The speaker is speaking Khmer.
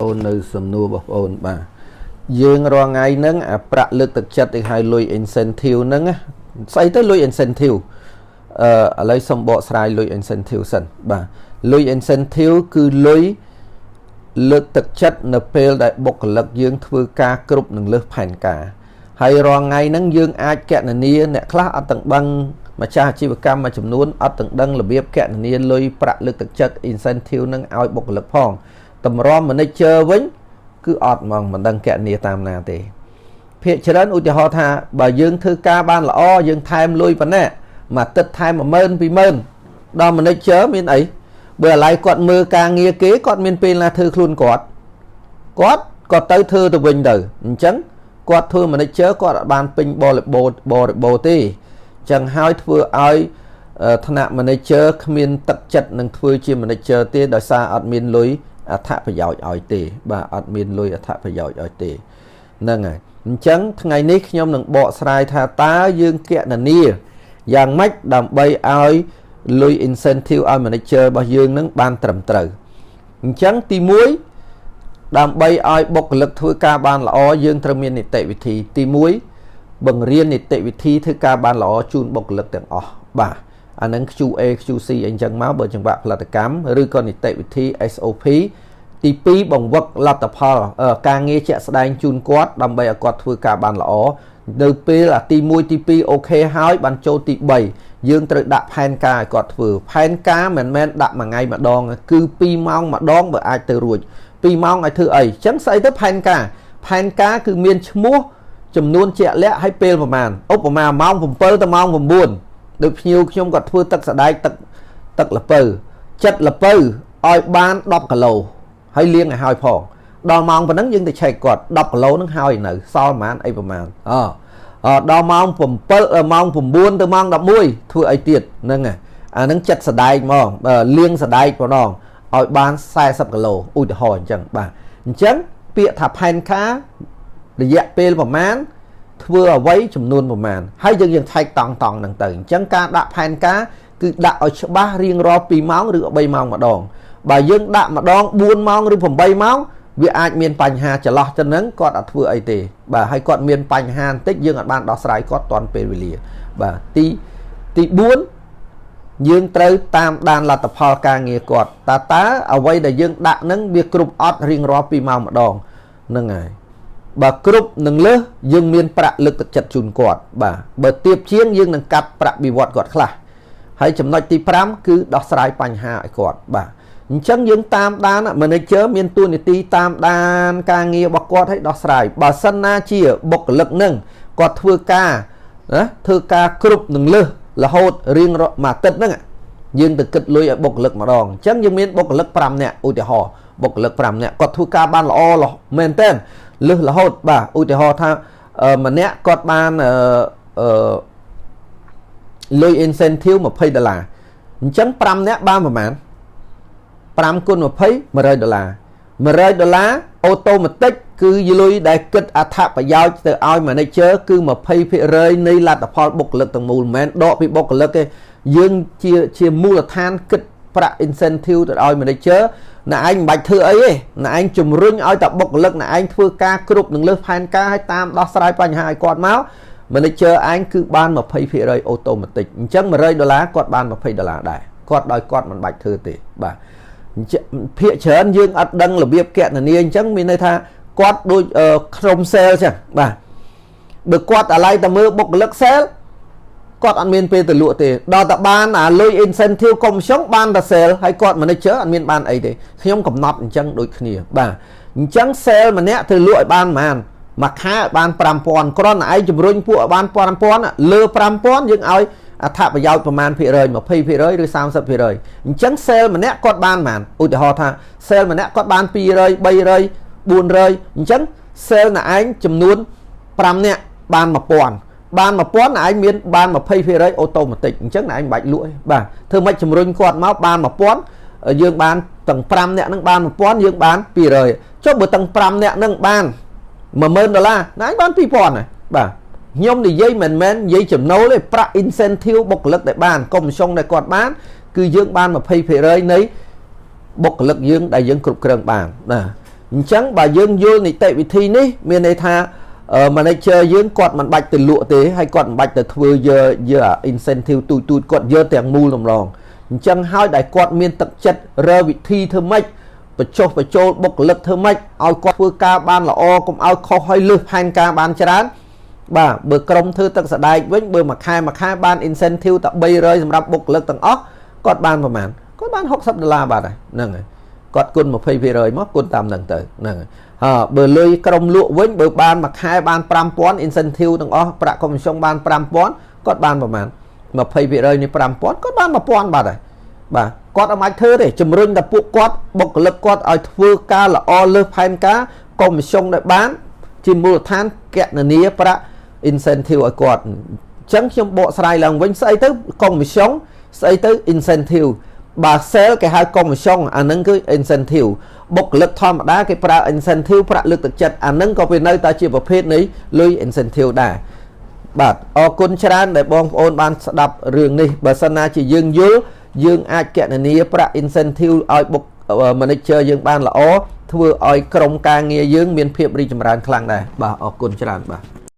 អូននៅសំណួររបស់បងអូនបាទយើងរាល់ថ្ងៃហ្នឹងអាប្រាក់លើកទឹកចិត្តគេហៅលុយ incentive ហ្នឹងស្អីទៅលុយ incentive អឺឥឡូវសូមបកស្រាយលុយ incentive សិនបាទលុយ incentive គឺលុយលើកទឹកចិត្តនៅពេលដែលបុគ្គលិកយើងធ្វើការគ្រប់នឹងលើសផែនការហើយរាល់ថ្ងៃហ្នឹងយើងអាចកណនាអ្នកខ្លះអត់ទាំងដឹងម្ចាស់អាជីវកម្មមួយចំនួនអត់ទាំងដឹងរបៀបកណនាលុយប្រាក់លើកទឹកចិត្ត incentive នឹងឲ្យបុគ្គលិកផងតម្រាំ manager វិញគឺអត់ហ្មងមិនដឹងកណនាតាមណាទេភាគច្រើនឧទាហរណ៍ថាបើយើងធ្វើការបានល្អយើងថែមលុយប៉ុណ្ណេះមួយអាទិត្យថែម10000 20000ដល់ manager មានអីបើឥឡូវគាត់មើលការងារគេគាត់មានពេលណាធ្វើខ្លួនគាត់គាត់ក៏ទៅធ្វើទៅវិញទៅអញ្ចឹងគាត់ធ្វើ manager គាត់អត់បានពេញបរិបូបរិបូទេចឹងហើយធ្វើឲ្យថ្នាក់ manager គ្មានទឹកចិត្តនឹងធ្វើជា manager ទេដោយសារអត់មានលុយអត្ថប្រយោជន៍ឲ្យទេបាទអត់មានលុយអត្ថប្រយោជន៍ឲ្យទេហ្នឹងហើយអញ្ចឹងថ្ងៃនេះខ្ញុំនឹងបកស្រាយថាតើយើងគណនាយ៉ាងម៉េចដើម្បីឲ្យលុយ incentive ឲ្យ manager របស់យើងនឹងបានត្រឹមត្រូវអញ្ចឹងទី1ដើម្បីឲ្យបុគ្គលិកធ្វើការបានល្អយើងត្រូវមាននីតិវិធីទី1បង្រៀននីតិវិធីធ្វើការបានល្អជូនបុគ្គលិកទាំងអស់បាទអានឹង QA QC អីចឹងមកបើចង្វាក់ផលិតកម្មឬក៏នីតិវិធី SOP ទី2បង្វឹកលទ្ធផលការងារជាក់ស្ដែងជូនគាត់ដើម្បីឲ្យគាត់ធ្វើការបានល្អនៅពេលអាទី1ទី2 OK ហើយបានចូលទី3យើងត្រូវដាក់ផែនការឲ្យគាត់ធ្វើផែនការមិនមែនដាក់មួយថ្ងៃម្ដងគឺ2ម៉ោងម្ដងបើអាចទៅរួច2ម៉ោងឲ្យធ្វើអីអញ្ចឹងស្អីទៅផែនការផែនការគឺមានឈ្មោះចំនួនជាក់លាក់ឲ្យពេលប្រហែលឧបមាម៉ោង7ទៅម៉ោង9ដូចភ្ញៀវខ្ញុំគាត់ធ្វើទឹកសដែកទឹកទឹកលពៅចិត្តលពៅឲ្យបាន10គីឡូហើយលាងឲ្យហើយផងដល់ម៉ោងប៉ុណ្ណឹងយើងទៅឆែកគាត់10គីឡូហ្នឹងហើយនៅសល់ប្រហែលអីប្រហែលអដល់ម៉ោង7ម៉ោង9ទៅម៉ោង11ធ្វើអីទៀតហ្នឹងអាហ្នឹងចិត្តសដែកហ្មងលាងសដែកម្ដងឲ្យបាន40គីឡូឧទាហរណ៍អញ្ចឹងបាទអញ្ចឹងពាក្យថាផែនការរយៈពេលប្រមាណធ្វើអ្វីចំនួនប្រមាណហើយយើងយើងថែកតង់តង់ហ្នឹងទៅអញ្ចឹងការដាក់ផែនការគឺដាក់ឲ្យច្បាស់រៀងរាល់2ម៉ោងឬ3ម៉ោងម្ដងបើយើងដាក់ម្ដង4ម៉ោងឬ8ម៉ោងវាអាចមានបញ្ហាចន្លោះទៅនឹងគាត់អត់ធ្វើអីទេបាទហើយគាត់មានបញ្ហាបន្តិចយើងអត់បានដោះស្រាយគាត់ទាន់ពេលវេលាបាទទី4យើងត្រូវតាមដានលទ្ធផលការងារគាត់តើតើអ្វីដែលយើងដាក់នឹងវាគ្រប់អត់រៀងរាល់2ម៉ោងម្ដងហ្នឹងហើយបើគ្រប់នឹងលើសយើងមានប្រាក់លើកទឹកចិត្តជូនគាត់បាទបើទៀបជាងយើងនឹងកាត់ប្រាក់បៀវត្សគាត់ខ្លះហើយចំណុចទី5គឺដោះស្រាយបញ្ហាឲ្យគាត់បាទអញ្ចឹងយើងតាមដាន manager មានតួនាទីតាមដានការងាររបស់គាត់ឲ្យដោះស្រាយបើសិនណាជាបុគ្គលិកនឹងគាត់ធ្វើការណាធ្វើការគ្រប់នឹងលើសរហូតរៀងមួយអាទិត្យហ្នឹងយើងទៅគិតលុយឲ្យបុគ្គលិកម្ដងអញ្ចឹងយើងមានបុគ្គលិក5នាក់ឧទាហរណ៍បុគ្គលិក5នាក់គាត់ធ្វើការបានល្អមែនតើលើសរហូតបាទឧទាហរណ៍ថាម្នាក់គាត់បានអឺលុយ incentive 20ដុល្លារអញ្ចឹង5នាក់បានប្រហែល5គុណ20 100ដុល្លារ100ដុល្លារ automatic គឺលុយដែលគិតអត្ថប្រយោជន៍ទៅឲ្យ manager គឺ20%នៃលទ្ធផលបុគ្គលិកទាំងមូលមិនមែនដកពីបុគ្គលិកទេយើងជាជាមូលដ្ឋានគិតប្រាក់ incentive ទៅឲ្យ manager អ្នកឯងមិនបាច់ធ្វើអីទេអ្នកឯងជំរុញឲ្យតែបុគ្គលិកអ្នកឯងធ្វើការគ្រប់នឹងលើសផែនការឲ្យតាមដោះស្រាយបញ្ហាឲ្យគាត់មក manager ឯងគឺបាន20% automatic អញ្ចឹង100ដុល្លារគាត់បាន20ដុល្លារដែរគាត់ដោយគាត់មិនបាច់ធ្វើទេបាទភាកច្រើនយើងអត់ដឹងរបៀបកណនាអញ្ចឹងមានន័យថាគាត់ដូចក្រុម sale ចឹងបាទបើគាត់អាឡ័យតែមើលបុគ្គលិក sale គាត់អត់មានពេលទៅលក់ទេដល់តែបានអាលុយ incentive commission បានតែ sale ហើយគាត់ manager អត់មានបានអីទេខ្ញុំកំណត់អញ្ចឹងដូចគ្នាបាទអញ្ចឹង sale ម្នាក់ត្រូវលក់ឲ្យបានប្រហែលមួយខែឲ្យបាន5000គ្រាន់តែឯងជំរុញពួកឲ្យបាន5000លើ5000យើងឲ្យអត្ថប្រយោជន៍ប្រមាណភាគរយ20%ឬ30%អញ្ចឹង sale ម្នាក់គាត់បានប្រហែលឧទាហរណ៍ថា sale ម្នាក់គាត់បាន200 300 400អញ្ចឹង sale ណែឯងចំនួន5នាក់បាន1000បាន1000ឯងមានបាន20% automatic អញ្ចឹងឯងមិនបាច់លក់ទេបាទធ្វើម៉េចជំរុញគាត់មកបាន1000យើងបានទាំង5នាក់ហ្នឹងបាន1000យើងបាន200ចុះបើទាំង5នាក់ហ្នឹងបាន10000ដុល្លារណាឯងបាន2000ហើយបាទខ្ញុំនិយាយមិនមែននិយាយចំណូលទេប្រាក់ incentive បុគ្គលិកដែលបាន commission ដែលគាត់បានគឺយើងបាន20%នៃបុគ្គលិកយើងដែលយើងគ្រប់គ្រងបានណា អញ្ចឹងបើយើងយល់នីតិវិធីនេះមានន័យថា manager យើងគាត់មិនបាច់ទៅលក់ទេហើយគាត់មិនបាច់ទៅធ្វើយកយក incentive ទូចទូចគាត់យកទាំងមូលតម្រងអញ្ចឹងហើយដែលគាត់មានទឹកចិត្តរើវិធីធ្វើម៉េចបញ្ចុះបញ្ចូលបុគ្គលិកធ្វើម៉េចឲ្យគាត់ធ្វើការបានល្អកុំឲ្យខុសឲ្យលើសផែនការបានច្រើនបាទបើក្រុមធ្វើទឹកសដែកវិញបើមួយខែមួយខែបាន incentive តែ300សម្រាប់បុគ្គលិកទាំងអស់គាត់បានប្រហែលគាត់បាន60ដុល្លារបាទហ្នឹងហើយគាត់គុណ20%មកគុណតាមហ្នឹងទៅហ្នឹងហើយហើយបើលុយក្រុមលក់វិញបើបានមួយខែបាន5000 incentive ទាំងអស់ប្រាក់ commission បាន5000គាត់បានប្រហែល20%នេះ5000គាត់បាន1000បាត់ហើយបាទគាត់អត់អាចធ្វើទេជំរុញតែពួកគាត់បុគ្គលិកគាត់ឲ្យធ្វើការល្អលើសផែនការ commission ដែលបានជាមូលដ្ឋានកណនាប្រាក់ incentive ឲ្យគាត់អញ្ចឹងខ្ញុំបកស្រាយឡើងវិញស្អីទៅ commission ស្អីទៅ incentive បើ sale គេហៅ commission អានឹងគឺ incentive បុគ្គលិកធម្មតាគេប្រើ incentive ប្រាក់លើកទឹកចិត្តអានឹងក៏វានៅតែជាប្រភេទនៃលុយ incentive ដែរបាទអរគុណច្រើនដែលបងប្អូនបានស្ដាប់រឿងនេះបើសិនណាជាយើងយល់យើងអាចកណនាប្រាក់ incentive ឲ្យបុគ្គ manager យើងបានល្អធ្វើឲ្យក្រុមការងារយើងមានភាពរីកចម្រើនខ្លាំងដែរបាទអរគុណច្រើនបាទ។